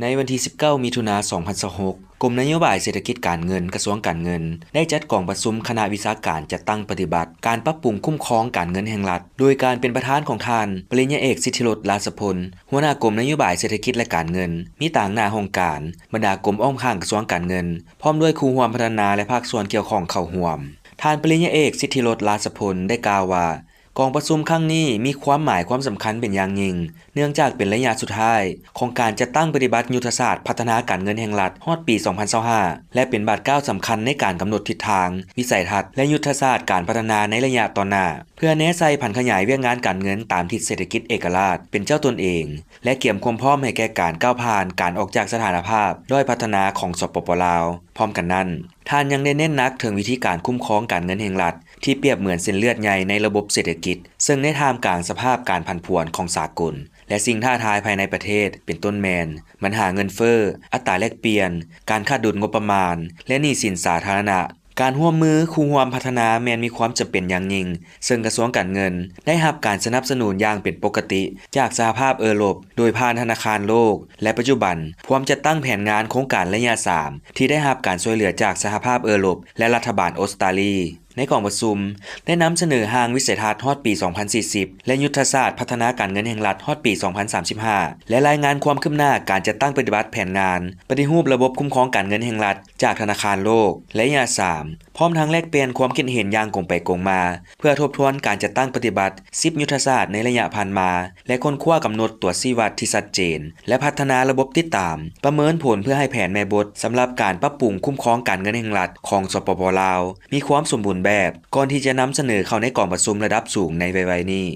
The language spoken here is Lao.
ໃນວັນທີສິບເກົ້າ ມິຖຸນາ ສອງພັນຊາວຫົກ ກົມນະໂຍບາຍເສດຖະກິດການເງິນ ກະຊວງການເງິນ ໄດ້ຈັດກອງປະຊຸມຄະນະວິຊາການຈັດຕັ້ງປະຕິບັດການປັບປຸງຄຸ້ມຄອງການເງິນແຫ່ງລັດ ໂດຍການເປັນປະທານຂອງທ່ານ ປະລິນຍາເອກ ສິດທິລົດ ລາຊະພົນ ຫົວໜ້າກົມນະໂຍບາຍເສດຖະກິດ ແລະ ການເງິນ, ມີຕາງໜ້າຫ້ອງການ, ບັນດາກົມອ້ອມຂ້າງກະຊວງການເງິນ, ພ້ອມດ້ວຍຄູ່ຮ່ວມພັດທະນາ ແລະ ພາກສ່ວນກ່ຽວຂ້ອງເຂົ້າຮ່ວມ. ທ່ານປະລິນຍາເອກ ສິດທິລົດ ລາຊະພົນ ໄດ້ກ່າວວ່າ ກອງປະຊຸມຄັ້ງນີ້ມີຄວາມໝາຍຄວາມສຳຄັນເປັນຢ່າງຍິ່ງ ເນື່ອງຈາກເປັນໄລຍະສຸດທ້າຍຂອງການຈັດຕັ້ງປະຕິບັດຍຸດທະສາດພັດທະນາການເງິນແຫ່ງລັດຮອດປີສອງພັນຊາວຫ້າ ແລະ ເປັນບາດກ້າວສຳຄັນໃນການກຳນົດທິດທາງ, ວິໄສທັດ ແລະ ຍຸດທະສາດການພັດທະນາໃນໄລຍະຕໍ່ໜ້າ ເພື່ອແນໃສ່ຜັນຂະຫຍາຍວຽກງານການເງິນຕາມທິດເສດຖະກິດເອກະລາດເປັນເຈົ້າຕົນເອງ ແລະ ກຽມຄວາມພ້ອມໃຫ້ແກ່ການກ້າວຜ່ານການອອກຈາກສະຖານະພາບດ້ອຍພັດທະນາຂອງ ສປປ ລາວ. ພ້ອມກັນນັ້ນ, ທ່ານຍັງໄດ້ເນັ້ນໜັກເຖິງວິທີການຄຸ້ມຄອງການເງິນແຫ່ງລັດ ທີ່ປຽບເໝືອນເສັ້ນເລືອດໃຫຍ່ໃນລະບົບເສດຖະກິດ, ເຊິ່ງໃນທ່າມກາງສະພາບການຜັນຜວນຂອງສາກົນ ແລະ ສິ່ງທ້າທາຍພາຍໃນປະເທດ ເປັນຕົ້ນແມ່ນ ບັນຫາເງິນເຟີ້, ອັດຕາແລກປ່ຽນ, ການຂາດດຸນງົບປະມານ ແລະ ໜີ້ສິນສາທາລະນະ, ການຮ່ວມມືຄູ່ຮ່ວມພັດທະນາແມ່ນມີຄວາມຈຳເປັນຢ່າງຍິ່ງ, ເຊິ່ງກະຊວງການເງິນໄດ້ຮັບການສະໜັບສະໜູນຢ່າງເປັນປົກກະຕິຈາກສະຫະພາບເອີຣົບ ໂດຍຜ່ານທະນາຄານໂລກ ແລະ ປັດຈຸບັນ ພວມຈັດຕັ້ງແຜນງານໂຄງການໄລຍະສາມ ທີ່ໄດ້ຮັບການຊ່ວຍເຫຼືອຈາກສະຫະພາບເອີຣົບ ແລະ ລັດຖະບານອົດສະຕາລີ. ໃນກອງປະຊຸມ ໄດ້ນຳສະເໜີຮ່າງວິໄສທັດຮອດປີສອງພັນສີ່ສິບ ແລະ ຍຸດທະສາດພັດທະນາການເງິນແຫ່ງລັດຮອດປີສອງພັນສາມສິບຫ້າ ແລະ ລາຍງານຄວາມຄືບໜ້າການຈັດຕັ້ງປະຕິບັດແຜນງານປະຕິຮູບລະບົບຄຸ້ມຄອງການເງິນແຫ່ງລັດ ຈາກທະນາຄານໂລກ ໄລຍະສາມ ພ້ອມທັງແລກປ່ຽນຄວາມຄິດເຫັນຢ່າງກົງໄປກົງມາ ເພື່ອທົບທວນການຈັດຕັ້ງປະຕິບັດສິບຍຸດທະສາດໃນໄລຍະຜ່ານມາ ແລະ ຄົ້ນຄວ້າກຳນົດຕົວຊີ້ວັດທີ່ຊັດເຈນ ແລະ ພັດທະນາລະບົບຕິດຕາມ, ປະເມີນຜົນເພື່ອໃຫ້ແຜນແມ່ບົດສຳລັບການປັບປຸງຄຸ້ມຄອງການເງິນແຫ່ງລັດຂອງ ສປປ ລາວ ມີຄວາມສົມບູນແບບ ກ່ອນທີ່ຈະນຳສະເໜີເຂົ້າໃນກອງປະຊຸມລະດັບສູງໃນໄວໆນີ້.